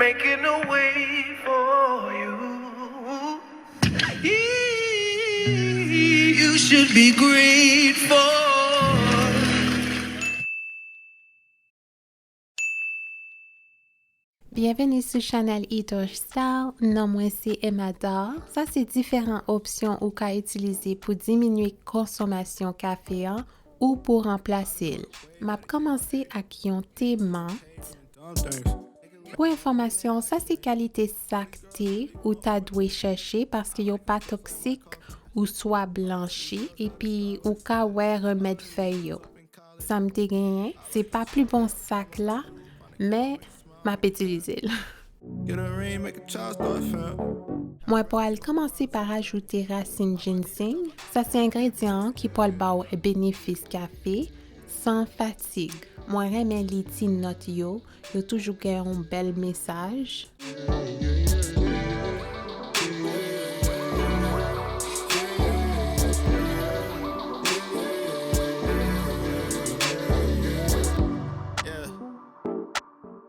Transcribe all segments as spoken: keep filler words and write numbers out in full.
Making a way for you. You should be grateful. Byenveni sou chanèl Ethos Style, non mwen se Emma Dar. Sa se diferan opsyon ou ka itilize pou diminye konsomasyon kafe an ou pou ranplase l. M ap kòmanse ak yon te mant. Pou enfòmasyon, sa se kalite sak te ou ta dwe chèche paske yo pa toksik, ou swa blanchi, epi ou ka wè remèd fèy yo. Sa m te genyen, se pa pli bon sak la, men m ap itilize l. Mwen pral kòmanse pa ajoute rasin jenseng. Sa se engredyan an ki pral ba w benefis kafe san fatig. Mwen renmen li ti nòt yo, yo toujou gen yon bèl mesaj.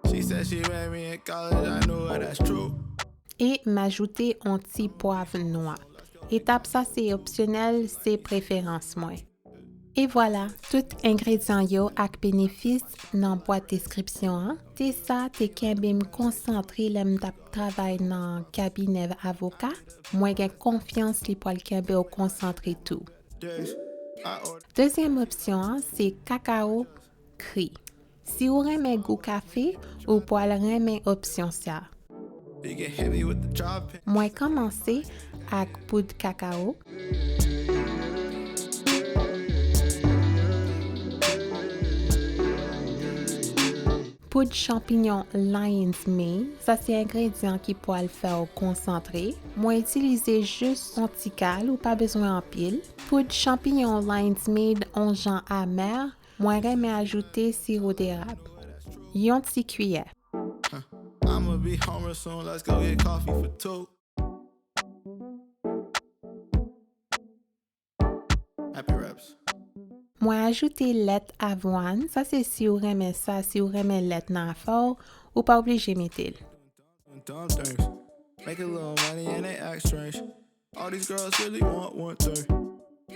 She said she met me in college, I knew her, that's true. E m ajoute yon ti pwav nwa. Etap sa se opsyonèl, se preferans mwen. E vwala, tout engredyan yo ak benefis nan bwat deskripsyon an. Te sa te kenbe m konsantre lè m t ap travay nan kabinè avoka. Mwen gen konfyans li pral kenbe w konsantre tou. Dezyèm opsyon an se kakao kri. Si w renmen gou kafe, ou pral renmen opsyon sa. Mwen kòmanse ak poud kakao. Poud chanpinyon Lion's Mane, sa se engredyan ki pral fè w konsantre. Mwen itilize jis yon ti kal, ou pa bezwen anpil. Poud chanpinyon Lion's Mane, yon jan amè, mwen renmen ajoute siwo derab. Yon ti kiyè. I'ma be home real soon, let's go get coffee for two. Happy Raps. Mwen ajoute lèt avwàn, sa se si w renmen sa, si w renmen lèt nan afè w, ou pa oblije mete l. Dumb things. Make a little money and they act strange. All these girls really want one thing.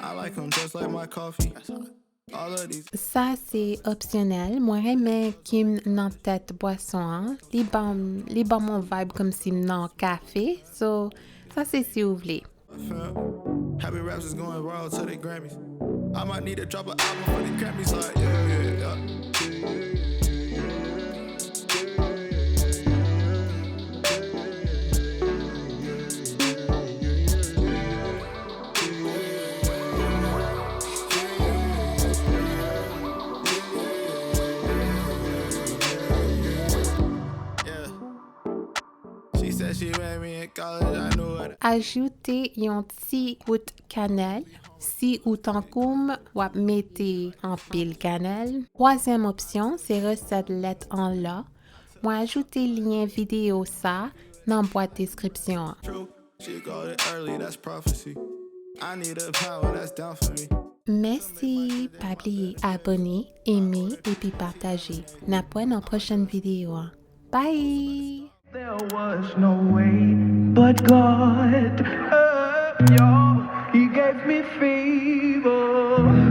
I like 'em just like my coffee. All of these Sa se opsyonèl. Mwen renmen ki m nan tèt bwason an. Li ban m, li ban m yon vibe kòmsi m nan kafe. So, sa se si w vle. Happy Raps is going viral to the Grammys. I might need to drop an album for the Grammys, like, yeah, yeah, yeah. Yeah. She said she met me in college, I knew it. Ajoute yon ti gout kanèl. Si ou tankou m, w ap mete anpil kanèl. Twazyèm opsyon, se resèt lèt an lò. Mwen ajoute lyen videyo sa nan bwat deskripsyon an. True. She called it early, that's prophecy. I need a power that's down for me. Mèsi, pa bliye abòne, eme epi pataje. N ap wè nan pwochèn videyo an. Bye! There was no way but God. Oh, yo, he gave me favor.